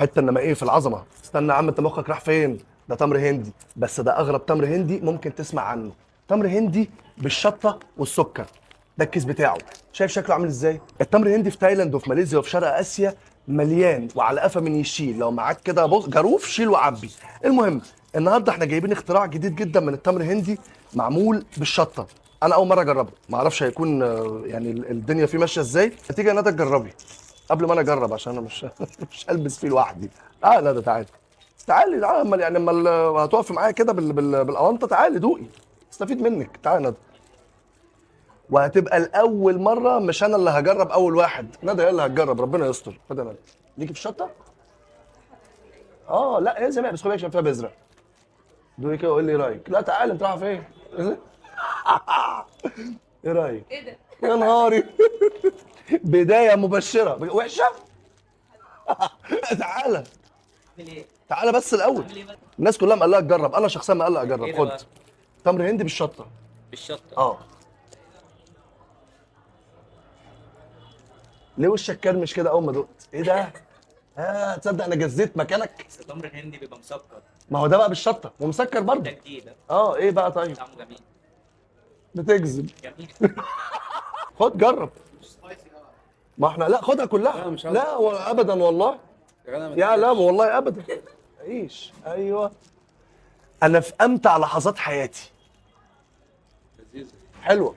حتة انما ايه في العظمة. استنى يا عم، انت مخك راح فين؟ ده تمر هندي، بس ده اغرب تمر هندي ممكن تسمع عنه. تمر هندي بالشطه والسكر، ده الكيس بتاعه. شايف شكله عامل ازاي؟ التمر الهندي في تايلاند وفي ماليزيا وفي شرق اسيا مليان، وعلى قفا من يشيل. لو معاك كده بص جاروف شيل وعبي. المهم النهارده احنا جايبين اختراع جديد جدا من التمر الهندي معمول بالشطه. انا اول مرة اجربه، ما اعرفش هيكون يعني الدنيا فيه ماشية ازاي. تيجي يا ندى تجربي قبل ما انا اجرب، عشان انا مش مش هلبس فيه لوحدي. لا ده تعالي تعالي تعالي، امال يعني امال هتقفي معايا كده بالاونطه؟ تعالي دوقي، استفيد منك. تعالي يا ندى، وهتبقى الاول مرة مش انا اللي هجرب اول واحد، ندى هي اللي هتجرب. ربنا يستر. خد يا ندى، ليكي في الشطه؟ لا هي زي ما هي، بس خد بالك عشان فيها بذرة. دوقي كده وقول لي ايه رايك. لا تعالي، انت رايحة فين؟ ايه رايك؟ ايه ده؟ يا نهاري بداية مبشرة وحشة. تعالى تعالى بس الاول، الناس كلها مقلقة تجرب، انا شخصيا مقلق اجرب. إيه ده خد بقى؟ تمر هندي بالشطه. بالشطه. ليه وشك كرمش كده اول ما دقت؟ ايه ده؟ تصدق انا جزيت مكانك؟ بس التمر الهندي بيبقى مسكر. ما هو ده بقى بالشطه ومسكر برضه. ده جديد. ايه بقى؟ طيب طعمه جميل. بتكذب. جميل. خد جرب. ما احنا لا خدها كلها. لا، مش عاوز. لا ابدا والله. يا لا والله ابدا. عيش. ايوه انا في امتع لحظات حياتي. لذيذة. حلوة.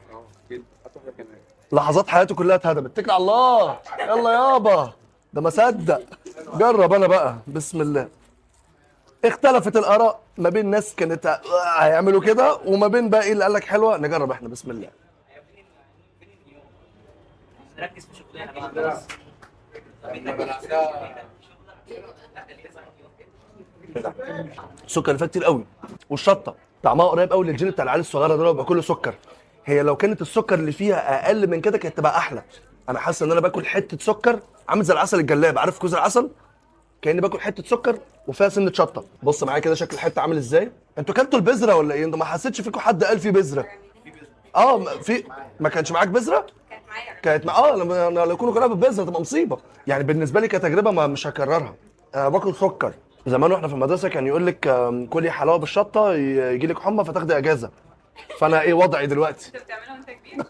جدا. هات واحدة كمان. لحظات حياته كلها اتهدمت. اتكل على الله، يلا يابا، ده ما صدق. جرب انا بقى، بسم الله. اختلفت الاراء ما بين ناس كانت هيعملوا كده وما بين باقي اللي قال لك حلوة. نجرب احنا، بسم الله. نركز في شغلنا بقى خلاص. السكر اللي فيها كتير قوي، والشطه طعمها قريب قوي للجيل بتاع العيال الصغيرة ده اللي بيبقى كله سكر. هي لو كانت السكر اللي فيها اقل من كده كانت تبقى احلى. انا حاسس ان انا باكل حتة سكر عامل زي العسل الجلاب، عارف كوز العسل؟ كاني باكل حتة سكر وفيها سنة شطه. بص معايا كده شكل الحتة عامل ازاي. انتوا كلتوا البذرة ولا ايه؟ انتوا ما حسيتش فيكم حد قال في بذرة؟ في ما كانش معاك بذرة؟ كانت معايا. كانت مع لما لو يكونوا كلها بالبذره تبقى مصيبة. يعني بالنسبة لي كتجربة ما مش هكررها. انا باكل سكر. زمان واحنا في المدرسة كان يقول لك كلي حلاوة بالشطه يجي لك حمى فتاخدي اجازه. فانا ايه وضعي دلوقتي؟ انت بتعملها وانت كبير؟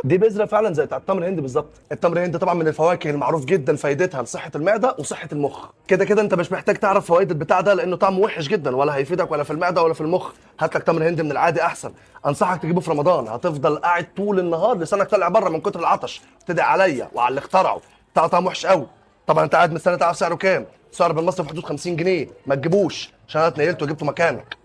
دي بذرة فعلا زي بتاع التمر الهندي بالظبط. التمر الهندي طبعا من الفواكه المعروف جدا فايدتها لصحة المعدة وصحة المخ. كده كده انت مش محتاج تعرف فوائد البتاع ده لانه طعمه وحش جدا، ولا هيفيدك ولا في المعدة ولا في المخ. هات لك تمر هندي من العادي احسن. انصحك تجيبه في رمضان، هتفضل قاعد طول النهار لسانك طالع بره من كتر العطش. تدعي عليا وعلى اللي اخترعه. بتاع طعمه وحش قوي. طبعا انت قاعد مستني تعرف سعره كام. سعره بالمصري في حدود 50 جنيه. ما تجيبوش عشان انا اتنيلت وجبته مكانك.